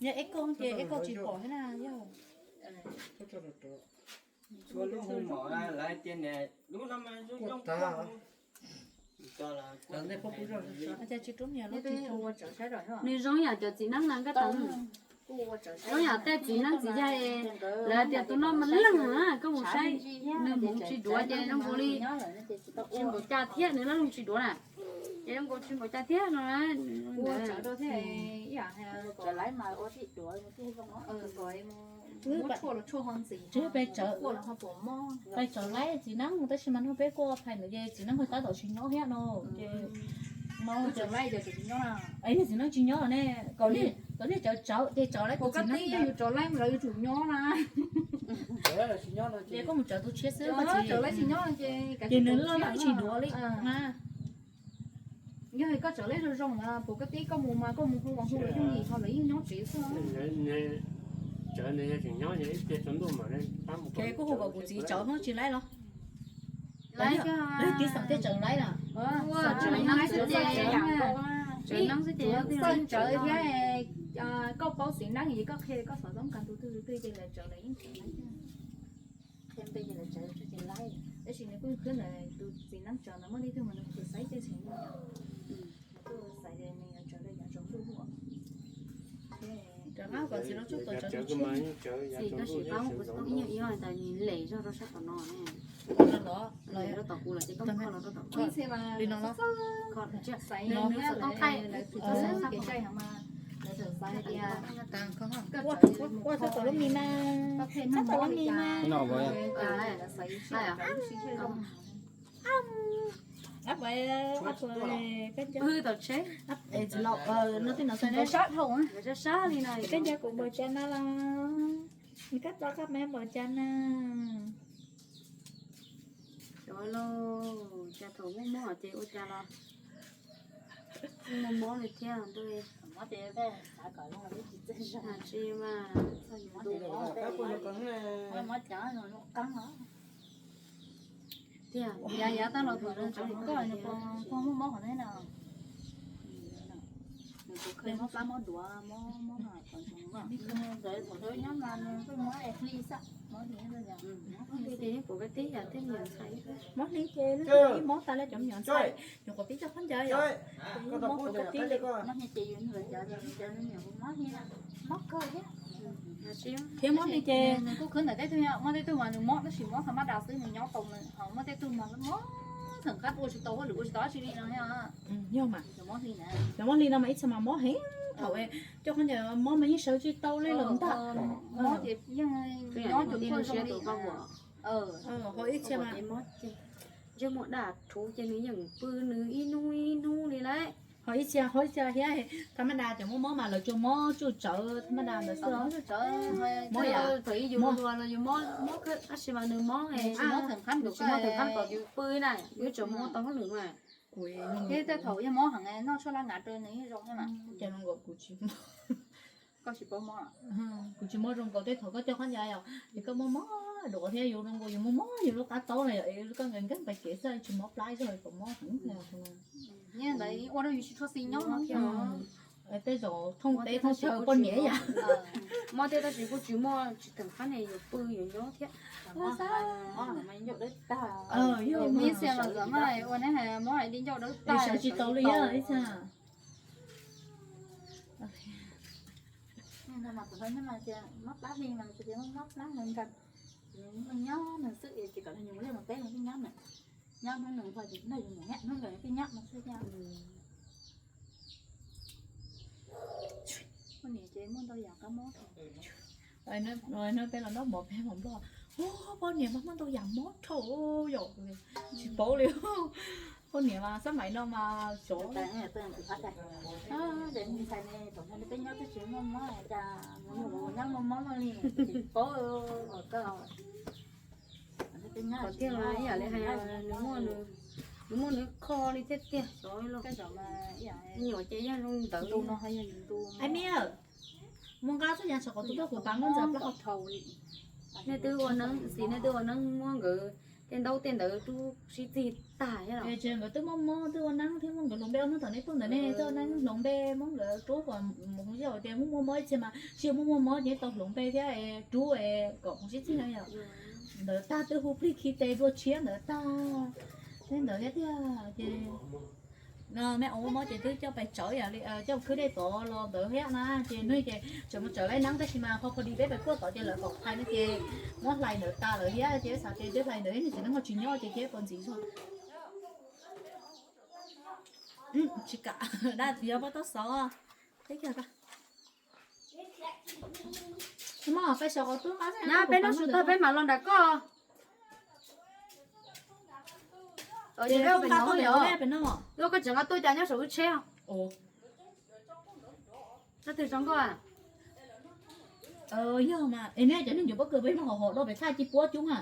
Yog eb koj ces eb koj tsis pom thiab na yog. Lub hu mom lawv tias niam lub no mas zoo zoo. Nws zoo yam cov txiv neeb na nkaj tau. Zoo yam tej txiv neeb txiv yaig, lawv tias tus no mas leej na, koj mus saib, nws mus tsis duav ces zoo nkaus li tsis npaum cas thiab, nws loj leej tsis duav na, ces zoo nkaus tsis npaum cas thiab no. Tsis peb tsawv laib txiv neeb tab sis mas nug peb kuj phais ntawd ces txiv neeb tab tom tsis nyob thiab no ces, yog txiv neeb tsis nyob ne, kom nej tsawv tsawv ces tsawv laib, txiv neeb ces koj mus tsawv tus tshiab xwb, ces nws loj leej tsis duav li na. Yog koj tsawv laib zoo zoo na, puas koj tib koj mus mas koj mus hu hu lawv yooj yim ho lawv yeej nyob tsev xwb. Ces koj hu kom kuv txiv tsawv no tsis laib los? Lawv tiv xav tias tsawv laib na. Tsawv neeb xwb ces, tsawv neeb xwb ces txawj tsawv thiab. Koj paub txiv neeb es koj qhia koj xov tooj kag tus twg tus twg ces lawv tsawv lawv yeej tsis laib. Qhia npe ces lawv tsawv tsis laib. Tab sis nws kuj khwb ntawd tus txiv neeb tsawv ntawd muaj tej tug mas nws khuv xaiv caij tsev li. Nws kuj xaiv tias nws yuav tsawv rau yav tsaus ntuj. Rov qab kom txiv lov tsuj tuam tsawv tsis, tab sis pab kuv tau ib nyuag ib ntawd nws lem zog rau sab tom no ne. Lem rau tom kuv lawm ces koj kho los rau tom kuv. Li no los. Nws xov tooj thaij, ua txog tom lub mis mas, txog tom lub mis mas. Pw tom tsheb. Sab sab li no, koj nco kuv npaum cas na los? Koj tso koj me npaum cas na? Cov lauj, cas thaum muaj mob ces ua cas los tsis muaj mob li thiab ntuj. Tsis mas, tiag, yav yav tag los thaum nws tsov koj nws puas muaj mob qhov ntawd na? Nws kuj kheev mob plab mob duav mob mob no, ntawd thaum nyob mas nws kuj mob hli xwb, mob hli. Mob hli ces kuv kab tib yam thiab me nyuam ntxhais. Mob hli ces lub ib mob tas li cov me nyuam ntxhais, nyuam qhuav pib coj khaub ncaws yom. Mob kuv kab tib li. Mob hli ces yus nrog cov, cov me nyuam kuj mob hli, mob kawg thiab. Thiab mob hli ces nws kuj khwv ntawm tej tug, mob tej tug mas nws mob tab sis mob tha mab das xwb nws nyob tau nws, ho muaj tej tug mas mob theem qab ua tsis tau hauj lwm ua tsis tau dab tsi li no. Yog mas, cov mob hli no mas ib txhia mas mob heev thaum coj khaub ncaws mob mas yeej sawv tsis tau li los ntag. Mob ces yeej nyob cov tuaj zoo li. Ho ib txhia mas ntsej muag daj rhuv ces nws yeej pw nws ib hnub ib hnub li lauj. Ho ib txhia, ho ib txhia thiab, tha mab das cov muaj mob mas lawv tsuas mob tsuj tsawv tha mab das ntawd xwb. Mob yam thaum ib yus hluas los yus mob, mob tab sis mas nws mob, nws tsis mob theem qab kom yus pw na, yus tseem mus ua tau hauj lwm mas. Thiab tej thaum yog mob heev noj tshuaj laj nkav rau nws yeej zoo thiab mas. Ces zoo nkaus kuv tsis mob. Koj tsis paub mob. Kuv tsis mob zoo nkaus tej thaum koj coj khaub ncaws os, es koj mob mob duav thiab yus zoo nkaus yus mob mob yus lub qab taub na yom, koj nkees nkees pais kev xwb tsis mob plab zog kom mob heev. Nyob ntawd ua rau yus tsis tshua xis nyob no thiab. Tej zaum thooj teb thooj chaw poj niam yam. Mob thiab tab sis kuj tsis muaj tsis theem qab ne yuav pw yuav nyob thiab. Ib txhia los ntxov mas ua neb hais mob hais di ncauj dawb tag sawv tsis tau li ib txhia. Mob plab hli mas tias mob plab nkees nkees, nws nyob nws xwb es tsis kom nws mus liaj mus teb nws twb nyob nws, nyob hnub nws nqho ces nrog yus mus nyob hnub nkees twb nyob no xwb thiab. Poj niam ces muaj ntau yam qab mob. Peb los noj mov peb hmoob Nplog, poj niam mas muaj ntau yam mob dhau yom, tsis paub li. Poj niam mas xab maim no mas tsov. Ces ntxhais ne, thaum nws peb nyob twb tsis muaj mob cas mus mus nyob muaj mob li, tsis paub. Qhov tiag mas ib yam li hais nws muaj, nws muaj nws kho li thiab tiag xyov li lauj. Me nyuam ces yeej zoo ntawd. Ai niam, mus nqa txoj yas saum qhov tus koj kuv pav muab ntxa plaub. Nej twb ua neeb, txiv nej twb ua neeb muab nkawd tej ntaub tej ntawd rub sib txig tag thiab los? Ces nkawd twb muaj mob twb ua neeb thiab muab nkawd hloov npe, ob hnub thaum nej tuaj ntawd nej twb ua neeb hloov npe muab nkawd rub kom mus hauv zej hauv tias muaj muaj mob ib txhia mas sij muaj muaj mob ces tau hloov npe thiab rub kom mus sib txig no yom. Ntawd tag twb hu plig khi tes dua tshiab ntawd tag. Tej ntawd thiab tiag ces no me ua mob ces twb coj pais tsawv yam li coj khwb dej tod los ntawd thiab na. Ces hnub ces tseem mus tsawv laib neeb tab sis mas qhov pho dis peb pais kuaj tod ces lawv kom phais no ces muab hlais ntawd tas lawm thiab ces xav tias twb hlais ntawd nws tsis neeb ho tsis nyob ces thiab pov ntxiv xwb. Tsis kam dab tsis yog pab tau xov. Peb noj su tag peb mam los nram koj. Peb ua pem no yom. Koj tseem nqa tuaj cas nyob saum lub tsheb. Leej twg tso nkoj? Yog mas es neb cov neeg ncuav pob kws peb mus hom hom do pem thaj ci puab coob na.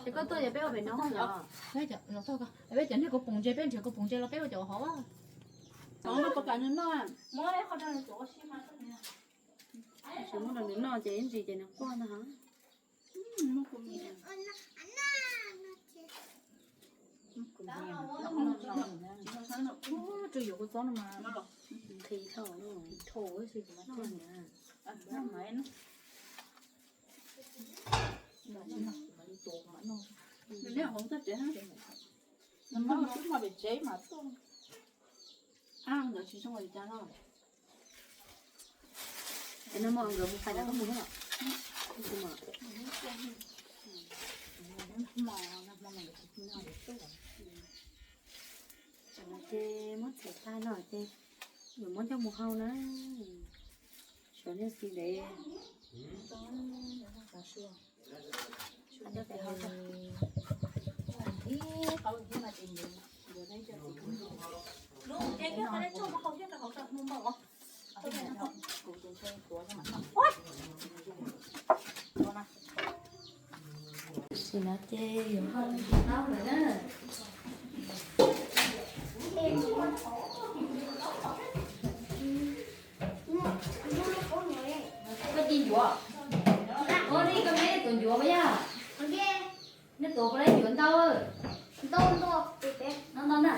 Es koj tuaj yog peb ua pem no yom. Peb cov neeg kov poom ntse peb nrhiav kov poom ntse los peb ua cov hov. Txhob muab rau nws noj ces ib ntsis ces nws quaj ntag. Tsis tau sab no, tsis tau sab no, ua rau yuav kua txob no mas nqhis dhau, dhau tab sis kuv mas cog ntawd. Nws niaj hauv txoj tsev, nws muab xwb mas pem tsev mas tuaj. Ab, ntawd tsis zoo li cas no. Es no mas nkawd mus pais lawm koj mus thiab los? Tam no ces muab txhais tag no ces yuav muab coj mus hau na. Sawv nej xis ntev. Sim no ces yuav hau li tau lawm na. Koj ci ncuav. Ua li koj me tuav ncuav puas yog? Nej tuav puas lab ncuav ntau? Ntau ntau na.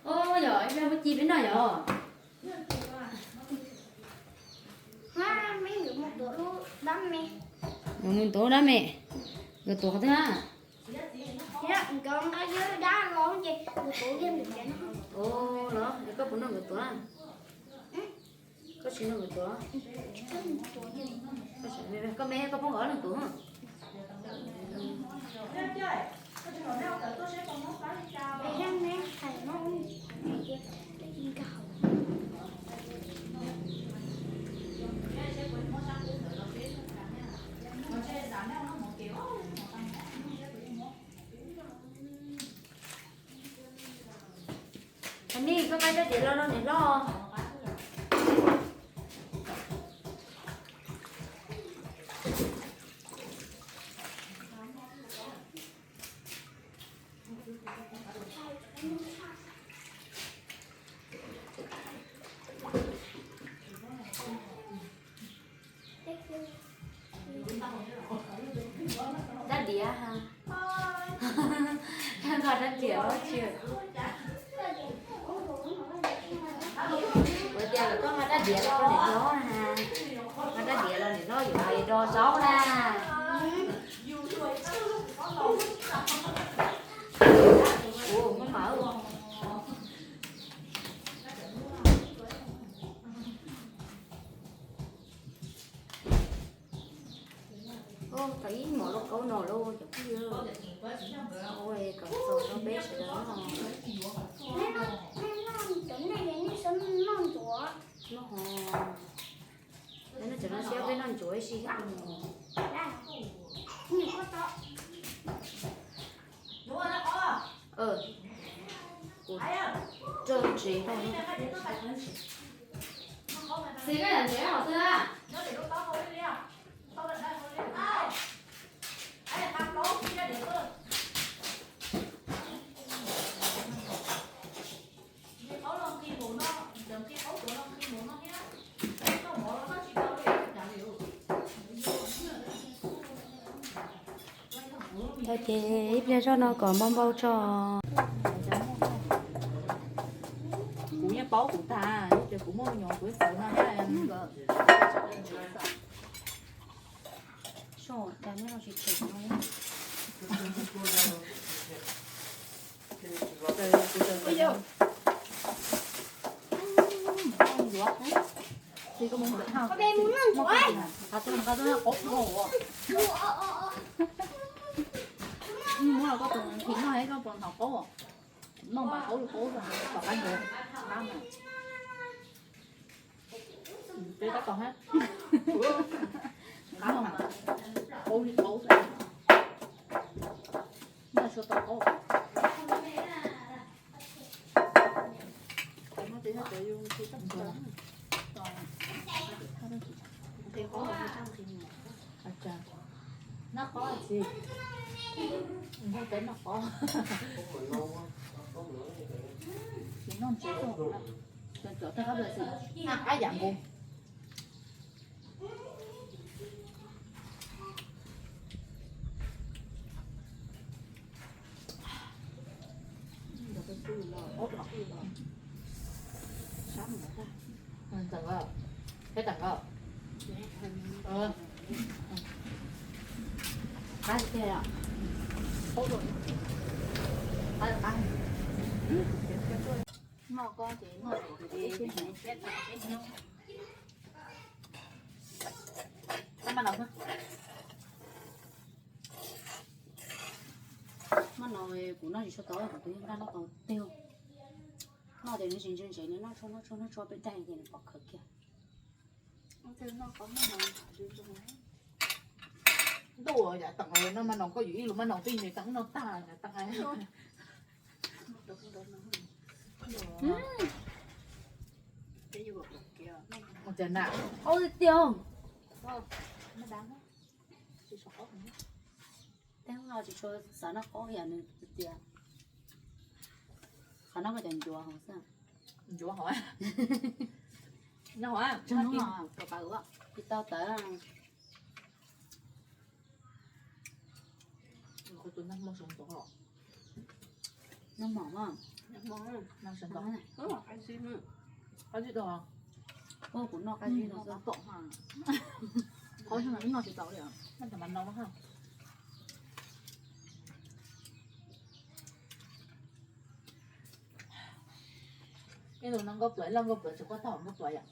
Ua yog ib pliag muab ci peb noj yog? Nkawd mus tuav lub dab me, nkawd tuav qhov twg na? Koj puas nrog nkawd tuav? Koj tsis nrog nkawd tuav. Koj me koj phooj ywg ob leeg tuav. Hais ni, koj muab rab diav los rau niam hlob. Rab diav ha. Nqa rab diav los tsis, ua tias lawv koj nqa rab diav los rau niam hlob na, nqa rab diav los niam hlob yuav do zaub na. Ua, muab mas. Tau ib hmos lauj kaub no lauj cov phooj ywg, ua kom txaus rau peb sawv daws. Noj ho, nej cov no siab peb noj ntsuav ib si. Kuv raug tsev rau. Xis koj yam ntsev hov xwb a. Tau ces ib pliag zoj no kom npau npau tso. Kuv yeej paub kuv tag, ces kuv muaj me nyuam kuv xav no thiab. Muab los koj tus nqhis noj, koj puas hnov qaub? Noj mas qaub li qaub, tom qab ntawd qab mas. Peb tab tom hab. Nqa mas qaub li qaub xwb. Noj tshuav tau qaub. Noj qaub txiv, noj qaub. Tsis noj ntsuav, noj qab yam nqus. Qab tiag. Qab, qab. Noj koj ces noj. Maj no kuv noj tsis tshua tau, kuv tus yog noj tau tiag. Noj ces nws tsis ntse ntsev, nws noj tshuaj noj tshuaj noj tshuaj peb daig ces nws pom khawv kiag. Ntuj, yam teem no mas no koj yuav ib lub maj no pij nws teem no tag yam teem. Ua cas na, qaub tiag tiag. Tej hnub no tsis tshua xav noj qaub yam nws tias. Qhov no koj cov ncuav hauv xwb. Ncuav hauv. Ncuav hauv. Tsis tau tawv. Nag hmo mas, nag hmo, nag hmo, qab zib, qab zib, kuv noj qab zib no xwb. Qhov no wb noj tsis tau li os. Ib lub no nkauj pluav, ib lub nkauj pluav tsis quaj tag nkauj pluav yom.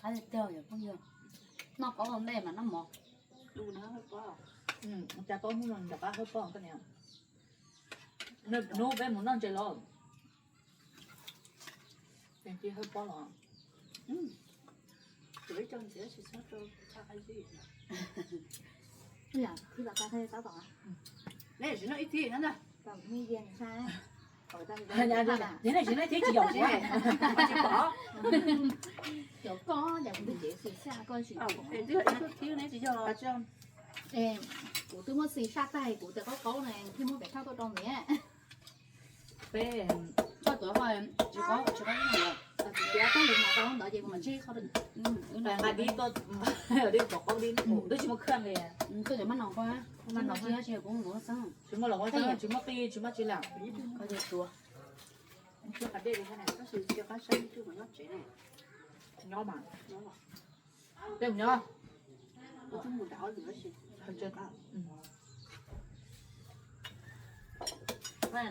Qab tiag tiag yom phooj ywg. Noj qaub ua ntej mas noj mov. Cas tau hnub no rov qab hawb pob koj niam. Hnub peb mus noj ntses los, ces cia hawb pob los. Kuv ib co ntxiv tsis txhob rau tshaj qab zib. Ib yam thib los tag, tab tom, neb tsis noj ib thib na. Neb tsis noj ib thib tsis yaum kuv, tsis pom. Yaum koj, yaum kuv twb cev xis xya koj tsis pom. Ib thib neb tsis yog. Kuv twb muab xis saj tag kuv tias qaub qaub na, thiaj muab pem thauj tuaj rau ntiav. Peb, koj tuav qhov tsis qaub, tsis qaub ib no lawm. Kuv tiav tag li mas tau ntawd ces kuv mam tseg qhov. Nqa dib tuaj, dib pom qaub dib, twb tsis muaj khaj li. Tuaj cov maj no koj, maj no tsis yog kuv mus xeeb. Tsis muaj los ua xeeb, tsis muaj qij, tsis muaj tsi lam. Koj cia tuav. Tab sis cia qab saib ib tug nyob tsev ne. Nyob mas. Nyob. Peb mus nyob.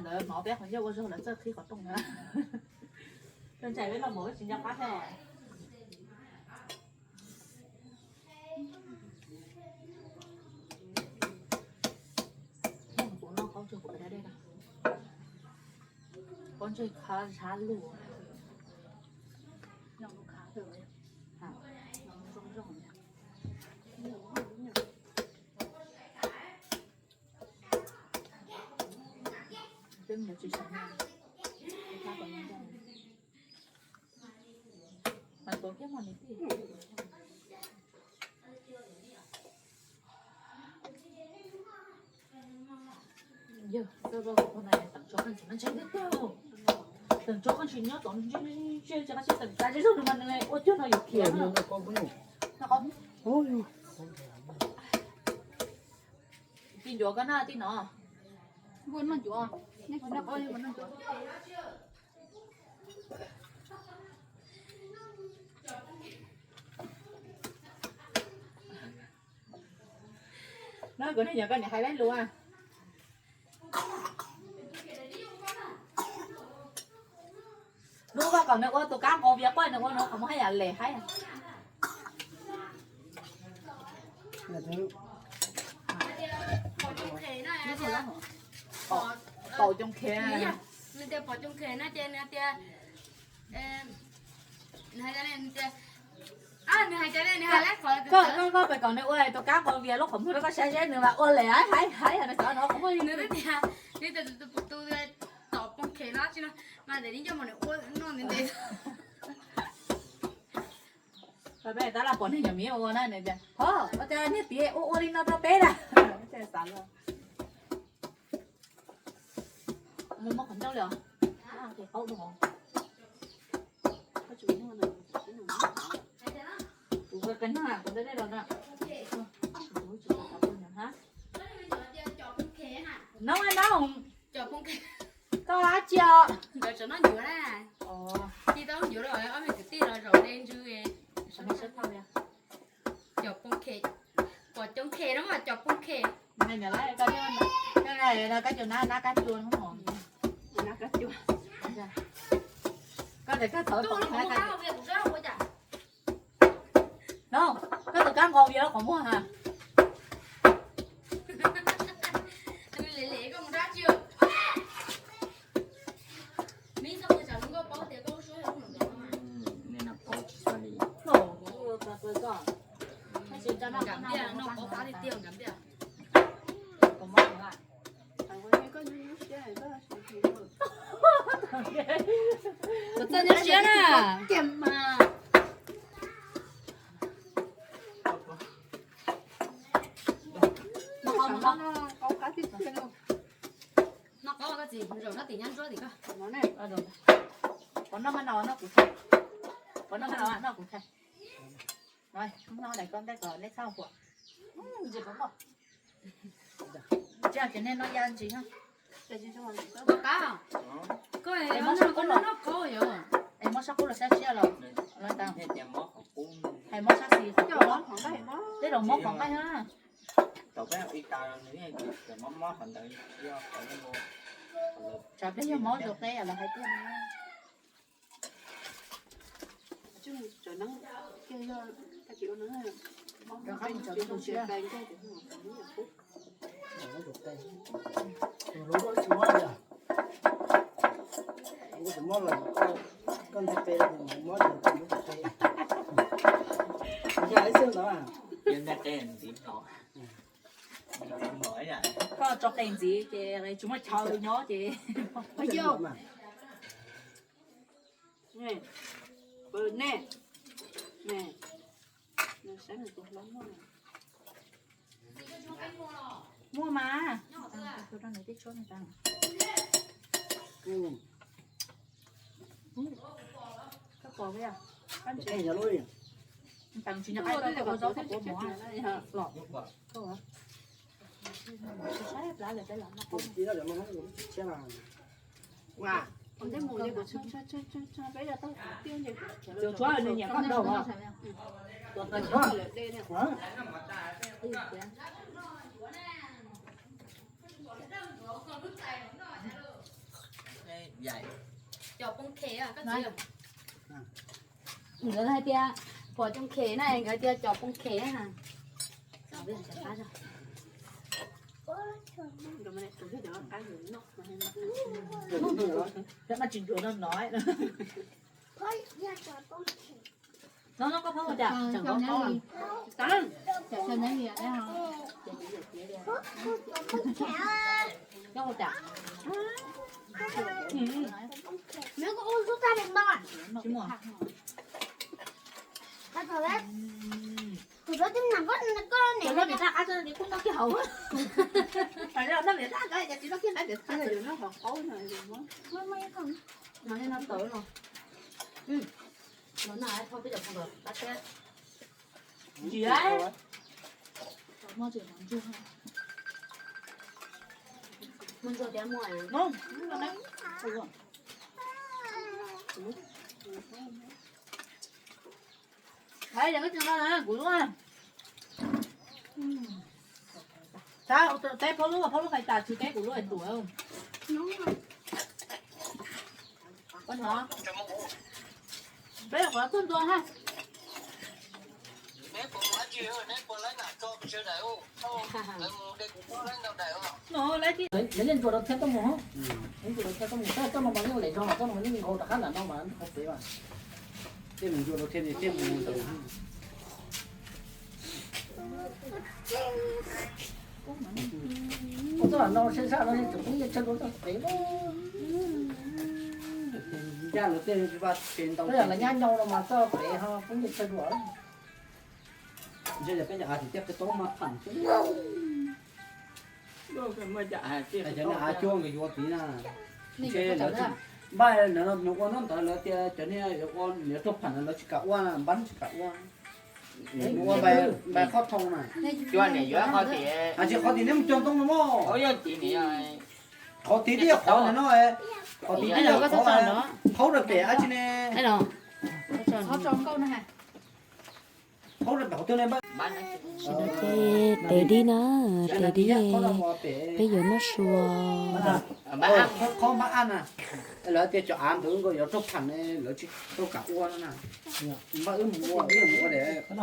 Ntawd hnov peb qhov ncauj ua zog lawv txawj qhib qhov rooj na. Ntshai peb los mus peb tsis nco qab thiab. Kuv noj qaub tsuag kuv pem dab dej na. Qaub ntseg khav zab lug. Peb mus tsis sawv na. Mas tuav kiag mas nws tij. Yog, teem tso qeej tsis muaj ntshai tiag tiag. Teem tso qeej tsis nyob tom ntse ntse tsis qab siab teem tas zej zog nws mas nws ua cuag no yuav khiav. Tij ncuav koj noj tij no. Npua noj ncuav, nej tsis noj qaub npua noj ncuav. No kuv niag nyuam koj niam hais laib lus. Hnub koj kom nws ua tus kab nqaus vias quaj nws ua nws qhov muag haj yam lem haib. Pom coo khev. Nws tias pom coo khev no ces nws tias, nws hais tias, nws hais tias, nws hais lawm qhov, koj, koj pem kom nws ua tus kab nqaus vias lub qhov muag rau koj saib seb nws mas ua lem haib haib nws xav no qhov muag. Nws twb tias, nws tias tus tus tom poo khev no tsis no mas ntev li ncauj mas nws ua no ntev ntev. Peb tab laj pom niag nyuam miv ua na nws tias, ho, ua cas niag piv ua ua li no rau peb na. Muaj qhov ncauj li os. Qaub dua. Kuv qa qe nag kuv dej dej los na. No no. Koj dab tsi os? Nkawd tseem noj ncuav na. Tij tau ncuav los ob me kwv tij los zaum de ntsw. Cov poob khe, pom coob khe no mas cov poob khe. Koj cov nab nab kab cua no. Koj tias koj tau no, koj tus kab nqaus vias qhov muag ha. Kuv txawj nyuaj siab na. Noj qaub koj txiv, zaum nyob tim nyab ntsuab tim koj. Pov noj maj no noj kuv thaij. Pov noj maj no noj kuv thaij. Noj daim koj ntej kom nej txhob huam. Tsis yog tias nej noj yaj ntsis. Koj qab, koj noj qaub yom. Es muab sab qub los saib siab los. Hais muab sab xis qhov qub, tej zaum muab qhov nqaij na. Tsam peb yog mob zog qe los hais tiag na. Rov qab mus tso tus siab. Koj tso qe ntxiv ces tsis muaj chaw nyob ces. Muaj mas. Koj pom, koj tsis nyob qab koj ua zaub koj pom mov los. Saib plab lawm peb los noj. Tus tshuab nws nyiam koj nrog os. Cov poob khe, nkawd hais tias pom coob khe na, nkawd tias cov poob khe na. Cov no tsis ncuav no no. No no koj phob ua cas? Koj ua cas? Tsis muaj. Cov no vim raj qab tsis noj kiag hauv. Noj vim raj qab ces tsis noj kiag hauv. No tawv no. Los noj thauj peb cov phooj ywg qab teb. Ntsiav. Muaj ntsuag thiab muaj. Kuv lub, teb phob lub, phob lub hais tas tsis teb kuv lub es tuam. Peb qhov tuaj ntua ha. Lawv yeej ntsuas rau thiab tuaj mus, yeej ntsuas rau thiab tuaj mus, tab sis tuaj no mas yeej lem nrog, tuaj no mas yeej nkaus rov qab nram no mas qhov tsev mas. Tej mus ntsuas rau thiab, tej mus ntawd. Ua txoj no sab sab no tseem poob nyiaj tsawg dua txoj pem. Ncaj lawv tej vaj tsev ntau, lawv nyab nyau no mas txoj pem ho poob nyiaj tsawg dua. Ntshe peb cov av tim tiaj qe toob mas pham xwb. Cov av cuag nkawd yuav tid na. Ntshe lawv npaj nws ua nub ntawd lawv tias cov niag yuav ua, yuav tuaj pham no lawv tsis kam ua, npab tsis kam ua. Ua npai qhob thoo na. Hais tsis qhov tim neb mus cog ntoo no mog. Qhov tid thiab qhov ntawm no, qhov tid thiab qhov, qhov rau pem dab tsi ne? Qhov rau nkauj na. Qhov rau pem qhov twg ne? Sawv daws ces tes dib na, tes dib, peb yuav noj su. Qhov mab ab na, lawv tias cov av ntawd nkaus yuav raug pham ne, lawv tsis tau kam ua no na. Npaj wb mus ua, wb mus ua de. Tias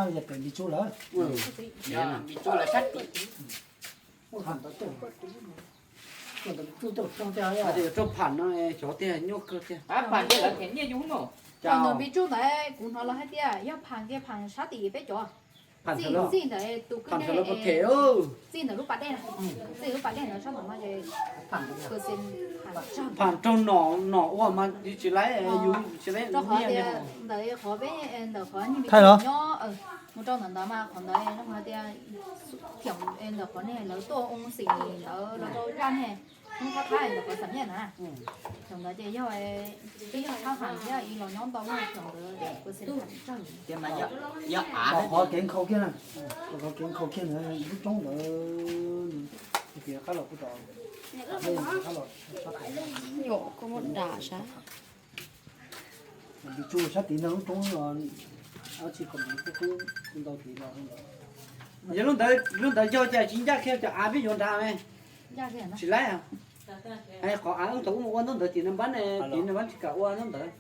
yuav raug pham no, xyov tiag nyuaj kawg tiag. Pham ntawm npis tsuj ntawd kuv hnov lawv hais tias yog pham kiag pham sab tim peb cov. Txij ntawm tus kwj deg, txij ntawm lub pas dej, txij lub pas dej ntawd sab ntawd no ces pham raug nom, nom ua mas yus tsis laib, yus tsis laib. Rau qhov tias ntawd qhov peb ntawm qhov nyob mus rau ntawm ntawd mas qhov ntawd hais tias thiam ntawm qhov nej lawv tuaj ua xim ntawd los rau zaj nej hnub thab thab ntawm qhov xam nyiaj ntawd na. Thaum ntawd ces yog, twb yog thab pham thiab ib los nyob ntau xyoo ntawd. Qhov kev nkhaus kiag na, qhov kev nkhaus kiag ntawd lub roob ntawd, qab los kuj tau, qab los, tus tsuj sab tid no lub roob los, dab tsi kom ntau tid los. Yog lub ntawd, lub ntawd yog cas tsis ncaj kiag cov av peb yuav nrad me. Tsis laib. Qhov av wb tau ua ntawd tim no npab ne, tim no npab tsis kam ua ntawd.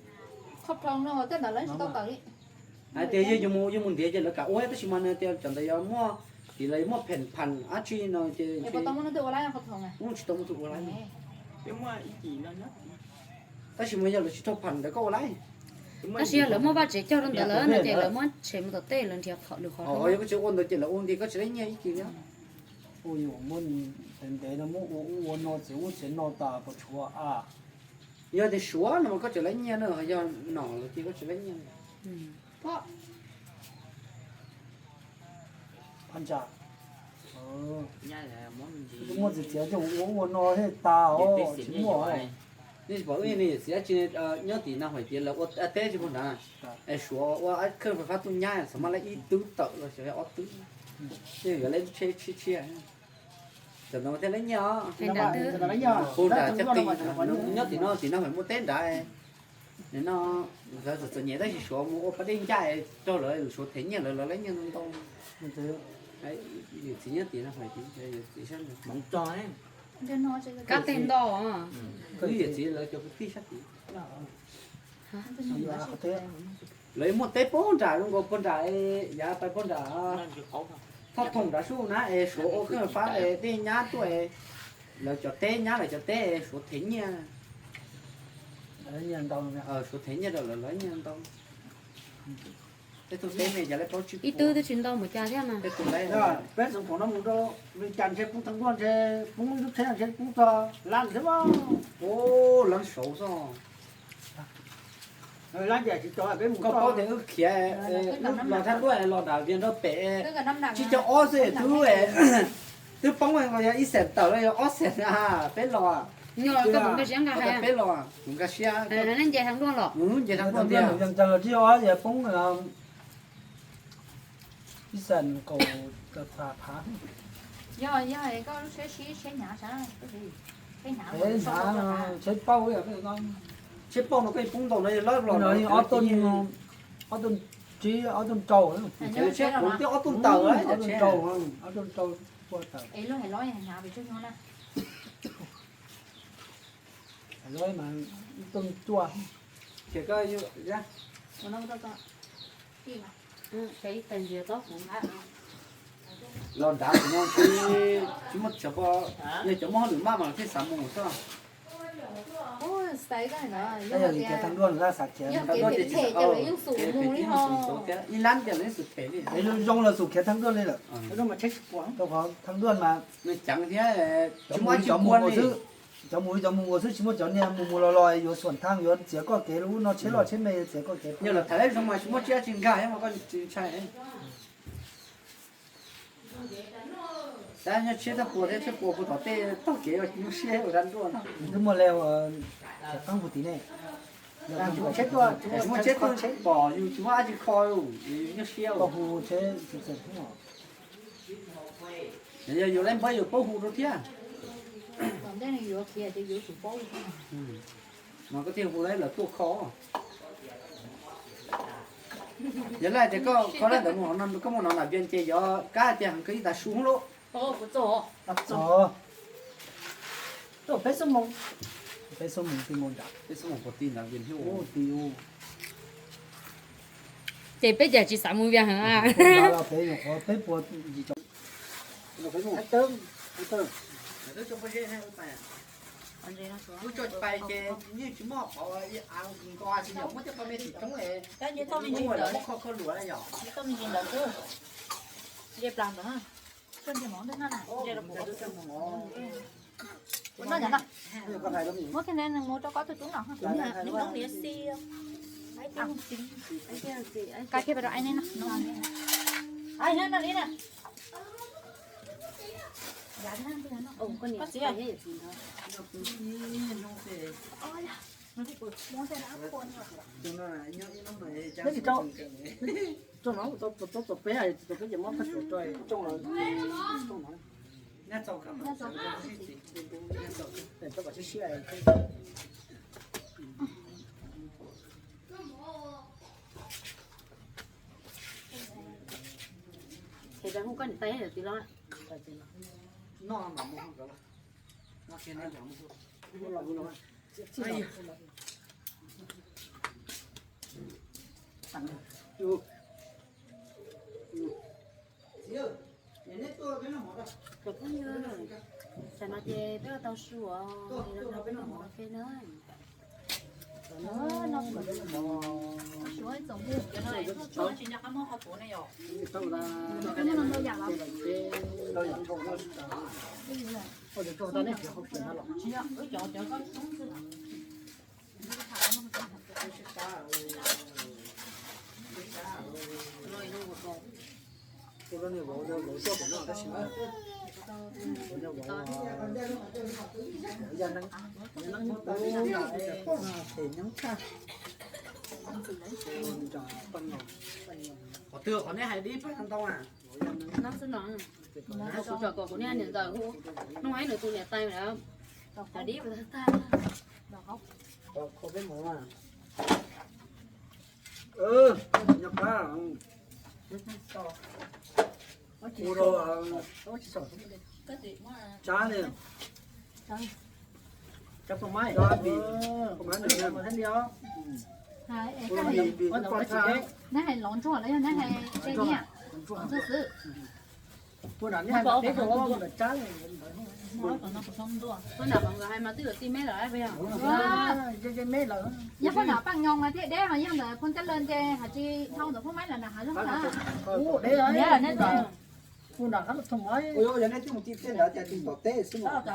Hais tias yog yuav mus, yuav mus ntiav ces lawv kam ua tab sis mas nws tias cov ntawd yuav muaj, tim lawv yuav muaj phem pham dab tsi no ces tsis tau muaj tus ua laib. Tab sis mas yog lawv tsis raug pham ntawd koj ua laib. Tab sis yog lawv muaj vaj tsev cog rau ntawd lawm no ces lawv muab tshem mus tom tej lawv nrhiav qhov lwm qhov. Yog koj tsis ua ntawd ces lawv ua nti koj tsis laib nyiaj ib kis li. Ua yuav muab ntev ntev no muab ua ua no txiv ub txiv no tas puas tshuav a? Yog tias suav no mas koj tseem laib nyiaj na, yog nom los ces koj tsis laib nyiaj. Phab ntsa. Muaj txiv txiav coj ua ua no thiaj tas os, tsis muaj. Nej tsis pom wb niam txiv dab tsi nyob tim na hais tias lawv ua teb tsis puag nrad, es suav ua khawj fais fab tuaj nyab xav mas laib ib tub tawm los xyov ob tub, yeej yuav laib tsheb tshiab tshiab. Tam ntawd thiaj laib nyiaj os. Puag nrad cov qis nyob tim no, tim no hais muaj teb nrad. Nim no lawv txom txom nyem tab sis suav mus ua pas dej ncaj rau lawv, suav them nyiaj lawv, lawv laib nyiaj ntau ntau. Yawm txiv nyob tim no hais tias yawm txiv sab nrad. Kab teg ntau. Wb yawm txiv lawv cov kwv tij sab tid. Lawv muaj teb puag nram zoo nkaus puag nram, yav pais puag nram Thoj Thoom nrad sub na es suav ua khawj fab dej nyab tuaj, lawv cov teb nyab lawv cov teb suav them nyiaj. Suav them nyiaj rau lawv, lawv nyiaj ntau. Peb tug teb ne yog laib plaub tsib puas. Ib tug twb tsis ntau mus cas thiab mas. Peb tug laib, peb xeem pom no mus rau Vias Cas ntshe poob thaj ntuaj ntshe poob lub tsheb ntshe poob txog lab xwb. Ub, lab saud xwb. Koj paub tias wb khiav, wb los thaj ntuaj los nram Vias Nraug pem, tsib caug ob xwb twb, twb poob los yog ib xees tawm los yog ob xees na, peb los. Peb los, kuv nkag siab. Nce thaj ntuaj tiag. Ib xees kaum txha phav. Tsheb pauj, tsheb pauj no koj poob ntau no yog lab los ob tuj, ob tuj tsib ob tuj rau. Tsheb kuv twb ob tuj ntawm, ob tuj rau, ob tuj rau. Lawv mas ib tug cuaj. Los nrad no tsis muaj, yog cov muaj hauj lwm maj mas thiaj xav mus xwb. Yog li khiav tag ntuaj no xav khiav, ib lab tias lawv xum phem li, zoo los xum khiav tag ntuaj li lawm. Rau qhov tag ntuaj mas nws ceev thiab, cov mus cov mus xwb, cov mus cov mus xwb tsis muaj cov niag mus mus los los yuav xuam thaj yuav txiav koj kev, lub no tsheb loj tsheb me yuav txiav koj kev. Yog lawv tham lawv zoo mas tsis muaj tsiab tsis nkag mas koj tsis ntshai. Tab nyob tsiab tag puas thiab tsiab puas puag tom tej tog kev nyuaj siab ua dab nruaj no. Twb muaj le khiav qeeb puag tid ne. Tsis muaj tsiab tuaj pom yus tsis muaj dab tsi kho, nyuaj siab. Yog yus laib npawb yus paub hu rau thiab. Ntej yuav khiav ces yuav tsum paub li. Mas koj thiaj hu lawv tuaj kho. Yog lawv tias koj kho lawv ntawd mus no, koj mus no nram Vias ces yog kab tias heev kawg ib tas su lawm. Txog. Tuaj peb xuab moos. Peb xuab moos ti mus nram, peb xuab moos puas ti nram Vias Hiab ti. Ces peb cas tsis xav mus Vias heev a? Peb nyuam qhuav peb puas yim caum. Wb tso pais ces yeej tsis muaj qhov nko tsis yog muab tej qho me tim roob es muab kho kho luam na yom. Muab thiaj li mus rau koj tus tub no. Koj thiaj pais rau ai ne no. Ai ne no li na. Rau no tau tau peb tau peb ces muab koj tsuav rau rooj no. Tau kom siab siab. Ces hu koj niam tais yawm txiv los. No mas mus hu rau los. Cov phooj ywg, tam no ces peb ua tau su os, los nrog peb noj mov cà phê na. Qhov twg qhov neb hais dib paj ntoo na? Kuv tsom kom kuv niag niam ntxawm hu, nug ib nws tus niam tais lawm. Cov dib puas tag tag? Nyob qab. Hu rau Tsab ne. Tsab poj maib. Neb hais lov ntsuag los yog neb hais tej niag? Ntsuag xwb. Poj niam mas nkawd hais mas twb yuav tij meb lawm. Yog poj niam Paj Nyoos mas thiaj deb, ho yog ntawm Phooj Cab Laj ces hais tsis dhau ntawm Phooj Maib lawm na, hais zoo na. Ua yog nej twb mus tij tej ntawd cas tsis tom teb xwb mas.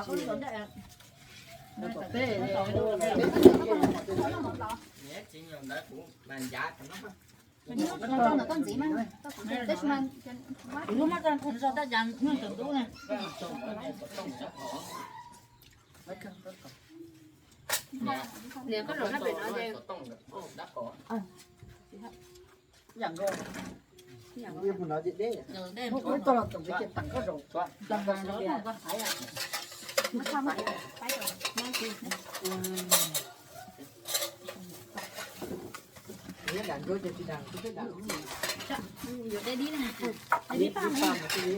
Niam, koj zaum sab pem no ces. Yuav deb dib na, dib paj, dib paj. Tag zaum ne. Koj tam koj tsis nqa ib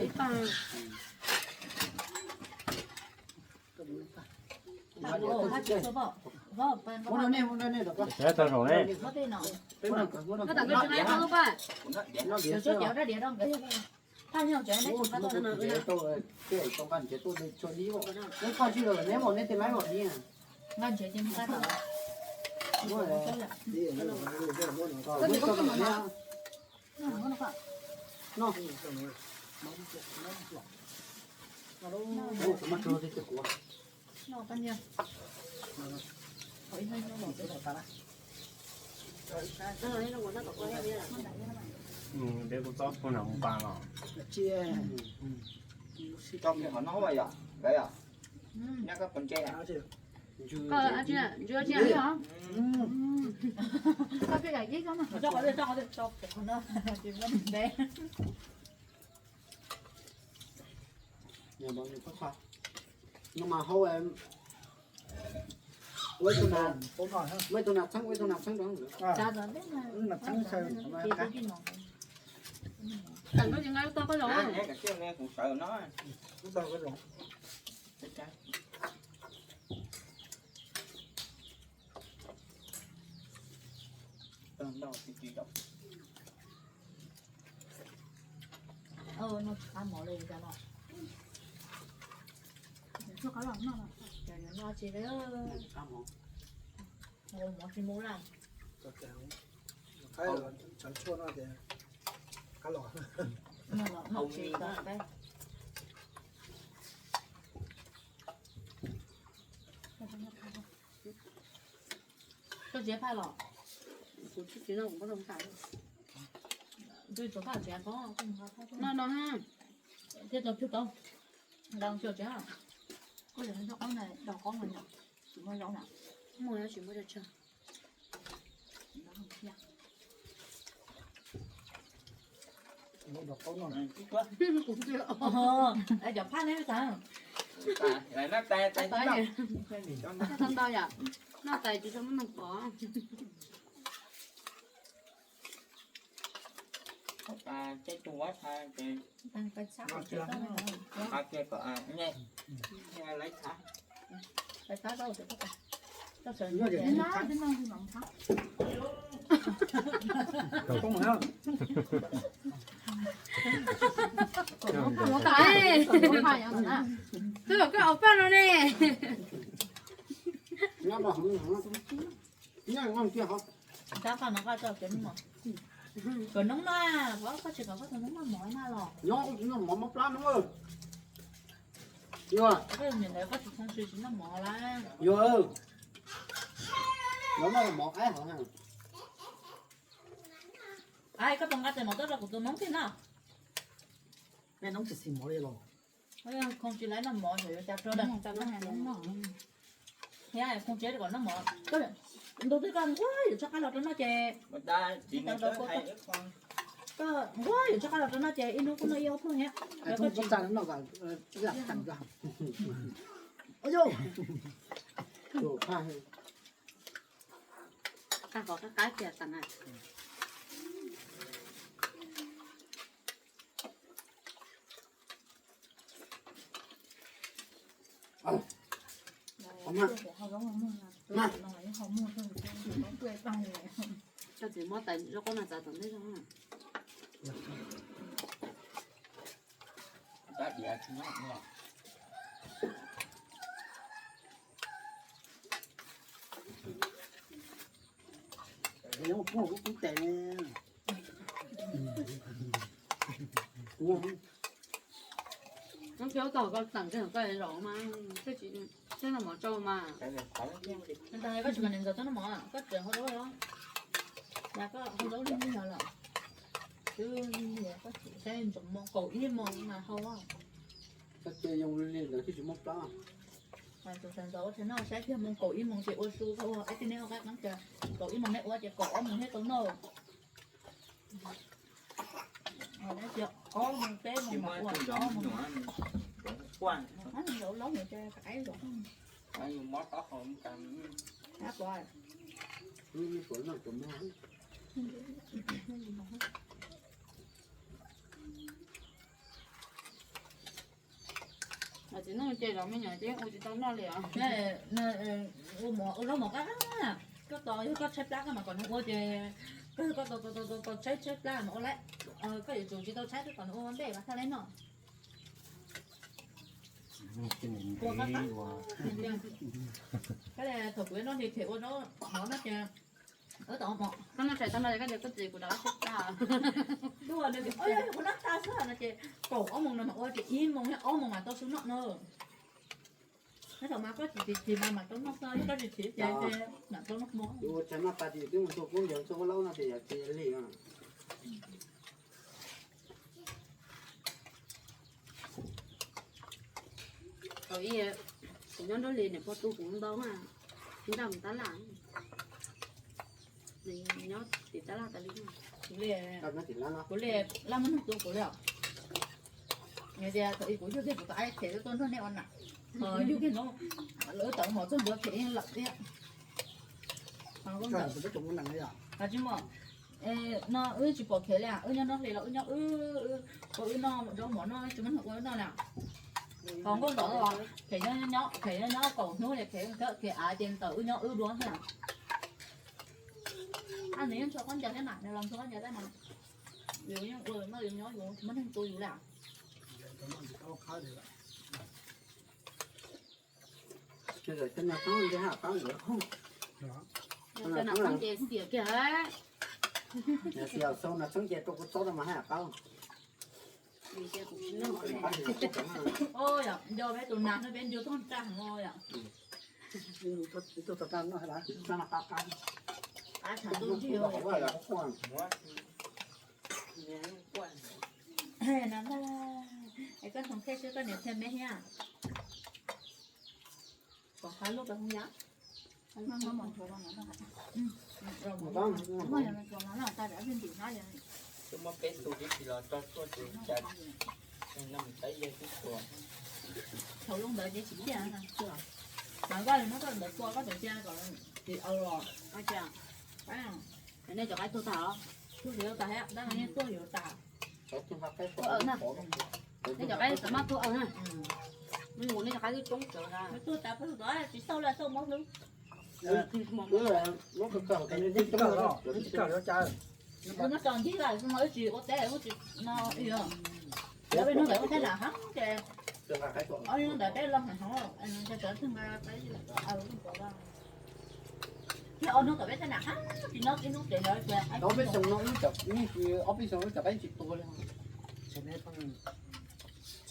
qho lub paj. Peb kuv txob pug nram mus pas los. No mas hau, ua ib tug nas, ua ib tug nas txheeb, ua ib tug nas txheeb rau. Tau koj los. Mov tsis mus lawm. Tshuaj no ces qab los. Noj tsis tau. Koj tsis phaj los? Kuv tsis tsis noj, kuv muab rau phaj. Noj no na. Thiaj tau cug tau. Ntau xyuas tsev. Koj yog noj qaub na, rau qaub no yom? Tsis muaj zaub na. Muaj, tsis muaj rau tsag. Cov phaj ne tas. Tau ntau yom, noj tais tsis tau muab noj pov. Teb tug ua tha ces, tha kiag kom, lawv tha. Twb kom koj ua paj no ne. Koj no koj tau cov noob na, koj tsis kom koj tus noob noj mov na los? Noj mov mov plab no. Koj niam ntawd koj tsis txhoov tsis noj mov lawm. Yog, los noj mov qaib hov. Ai, koj puas nqa tes mov tuaj rau kuv tus noob thiab no? Noob tsis xis mov li los? Khoov tsis laib noj mov, yuav cas rau da. Thiab khoov tsis kom noj mov. Ntu twg koj nquag yuav tsoj qab los rau noj ces, koj nquag yuav tsoj qab los rau noj ces ib hnub kuj noj ib ob pluag thiab. Koj txiv muab tais zaub qaub no txav tom ntej zog. Koj tseem nqa niam ntxawm tuaj noj mov, koj tseem hau zaub, koj hau zaub li ntawd lawm. Twb saib ntsoov moo kaum ib moos mas hau. Koj cia zoo li ntawd thiaj tsis muaj plab. Tus sawv ntxov ua tshais noj saib kiag moos kaum ib moos ces ua su, ib tug neb ua qab qeeb tias kaum ib moos neb ua ces kaum ob moos neb tau noj. Ob moos peb moos ua, ob moos. Zaub laub ces qab qeeb zaum. Txiv noj ces los me nyuam ces ua tsis tau noj li os. Ua zaub mov qab qeeb, koj tos yog koj tshaib plab koj mam kom nws ua ces, koj yog koj tos tos tos tshaib tshaib plab mas ua lawm. Koj yuav tsum tsis tau tshaib koj kom nws ua ua ntej mas thiaj li noj. Ua qab qeeb. Thiab thaum kuv noj li them ua zaub mov no ces wb tau mov, koj noj tshais tag no koj tias koj txiv kuv rov qab tshaib plab. Dua nws tias kuv noj tag xwb no ces kaum ob moos no mas ua ces ib moos ob moos mas tau su noj no. Tab tom mas koj tsis tsis tsis mas mam tau noj xwb, koj tsis tsis ces mam tau noj hmo. Ua tshais noj tas ces twb mus txog kub ntiav txog ua laub no ces yog tsis li. Thaum ub kuv nyob nruab hlis niam pog tu kuv ntau na, nraj mus tab laj, nws nyob tim tab laj tas li. Kuv li, kuv li laj muab nug tu kuv li os. Nws tias thaum ub kuv yug kiag kuv tus aib them tuaj nrog nej ua nam. Yug kiag no, lawv tawm hov txog ntua phem lawm thiab. Tsis muaj, no wb tsis pom phem li, wb nyob nruab hlis los wb nyob wb, ua wb noj, zaub mov noj tsis muaj neeg ua wb noj li. Qhov nkauj ntawd phem nyob, phem nyob kaum hnub li, phem kawg, phem av ces ntawm wb nyob wb dua thiab. Nws yeej ntshaw khaub ncaws thiab mas, nws los ntshaw khaub ncaws thiab mas. Yus yeej ua noj yus nyob yus tsis muaj neeg tu yus li. Xiam kiag, xiam xau no txheeb ces rau kuv txob rau mas haj qab. Nco peb tus nas no peb ncu tog tag no yom. Qab tshav ntuj nrig. Es koj hnoos thiaj sib koj niam thiaj me thiab. Kom qab lub peb hoob yam. Twb muab peb xu tib si los tso tshuaj tus cas, no mus saib yawg twb txuas. Thaum lub ntawd ces tsis tiaj na. Mas koj muab koj ntawd tua koj tus cia kom tim au los. Nej cov qaib tuag tag os. Tuag yuav tas thiab, tab mas yeej tuag yuav tas. Tuag na. Nej cov qaib txawm maj tuag na. Nej cov qaib twb coob tsawv na. Tuag tas peb tsis tau li tau mob hlwb. Wb muab tso ncig lawm, wb tsis ua teb, wb tsis no. Peb hnub ntawd wb thaj nam heev ces ob hnub ntawd peb loj heev heev, ob hnub ntawd peb thaj nam heev, tsis nyob ib hnub pem ntawd. Ob peb xyoo no wb cov, ob peb xyoo wb cov qaib tsis tuag li.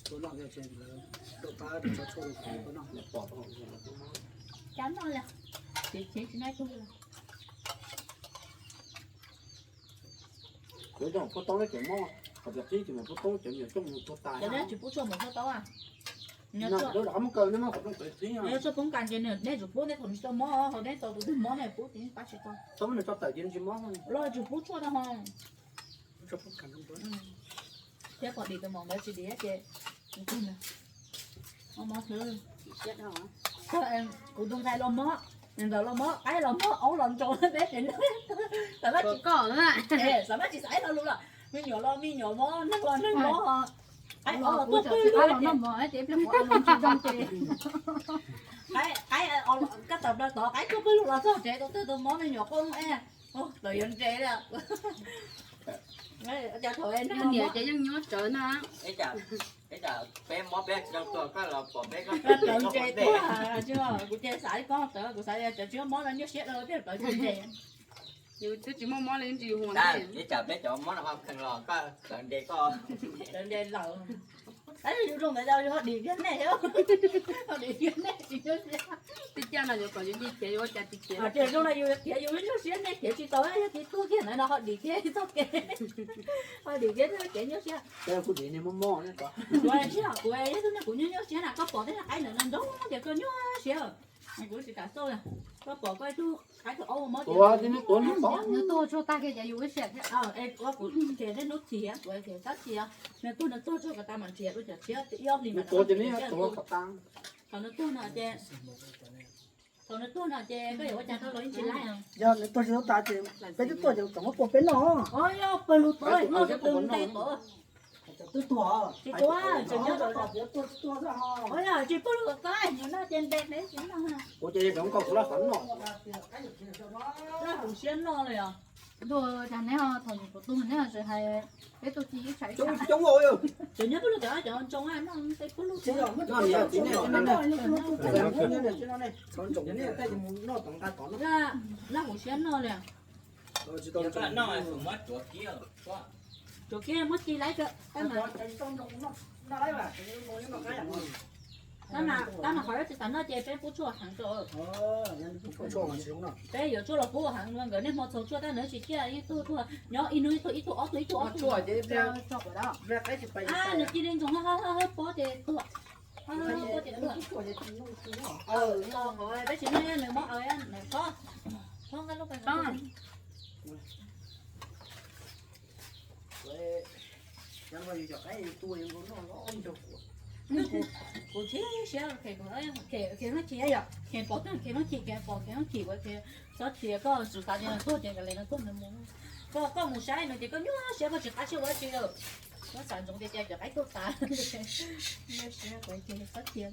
Cov no li, tsis tsis nyob ib tug li. Cov cov pub taub cov mob, qhov tias qhib ces mus pub taub cov nyuam rooj mus tuag tas. Cov neb tsis pub tshuaj mus pub taub a? Nyob tshuaj poob kas ces neb tsum pub, neb thaum tsis tau mob, ho neb tau tus twg mob neb pub ces pab tsis tau. Tau nws tso tawm ces nws tsis mob. Los tsum pub tshuaj no ho. Thiab pom dim tus maum ntawd tsis dim ces kuv tus ntxhais los mob, ntawd los mob, qaib los mob, aub los ntsaus peb ces xav maj tsis koj, xav maj tsis xav ib lo lus los me nyuam los me nyuam mob, neeg los neeg mob. Qaib ob los tuaj pawg lug ces, qaib, koj tawm plaws tod qaib tuaj pawg lug los txog tsev tus twg tus mob me nyuam quaj es tawm yuav nres li. Cas thaum niam ces yeej nyob tsawv na. Peb mob peb tsis tau tuag koj los pom peb koj tawm nres tuag. Kuv ces xav li koj tawm, kuv xav tias cov tsis mob no nyuaj siab dua thiaj tawm nres. Yus twb tsis muaj mob li ntsis huas. Ib tsam peb cov mob no ho kheev los koj tawm nres koj. Tawm nres lawm. Yus zoo ntawd yus ho dim kiag nej, ho dim kiag nej tsis nyuaj siab. Twb caj no yuav kom yus nce kev yuav ua cas tsis kev. Ces zoo no yus kev yus nyuaj siab, nej kev tsis tau, yog kev tuag kiag ntawd no ho dim kiag txoj kev. Ho dim kiag txoj kev nyuaj siab. Kuv dim nej mob mob. Kuv, kuv yeej tub nej kuv nyuaj nyuaj siab na, koj pom tej qaib ntawd no ntsoov ces koj nyuaj siab. Kuv tsis kam xauj, koj pom koj ib tug qaib tug aub mob ces nws tuag tshuaj tag kiag ces yus ib siab thiab. Es kuv ces tej hnub txhis kuv ces tab txhis nws tuag, nws tuag tshuaj kom tas mam nrhiav dua cov tshiab ib ob hlis mas tuag ces nws tuag. Thaum nws tuag no ces, thaum nws tuag no ces koj yuav ua cas rau los yeej tsis laib. Yog nws tuag tsis tau tas ces peb twb tuaj ces kom muab tua peb noj. Yog pawg lug tuaj noj cov twg nte tuaj. Tsis tuaj, tseem nyob rau, yog tsis pawg lug tuaj noj ces nte peb tsis noj. Kuv ces zoo nkauj kuv laj xav noj. Laj hum siab noj li os. Tuaj cas neb ho thaum nyuam qhuav tuag neb ho tsis hais peb tuaj ci ib tsam ib tsam. Tseem nyob pawg lug cov, cov ntsoov noj tej pawg lug. Laj hum siab noj li. Tsuav kiag muab ci laib, tab mas qhov tsis tas noj ces peb pub tshuaj heev rau. Peb yuav tshuaj los pub heev, nkawd niaj hmo txhaug tshuaj tab nws tsis ciaj, ib tug tuag nyob ib hnub ib tug, ib tug ob tug, ib tug ob tug. Nws ci li ntsoov hab pob ces tuag. Peb tsis noj nws mob, nws pob. Kuv, kuv chim siab, Khes, Khes Hmoob Chim yom, Khes pom, Khes Hmoob Chim, Khes pom, Khes Hmoob Chim, kuv Khes txhob thiaj, koj tsis xav tias nws tuag ces kam li nws tuag nws mus. Koj, koj mus saib nws ces koj nyuaj siab, koj tsis qab siab ua dab tsi. Koj xav ntsoov tias cas cov qaib tuag tas. Nyuaj siab, kuv Khes txhob thiaj.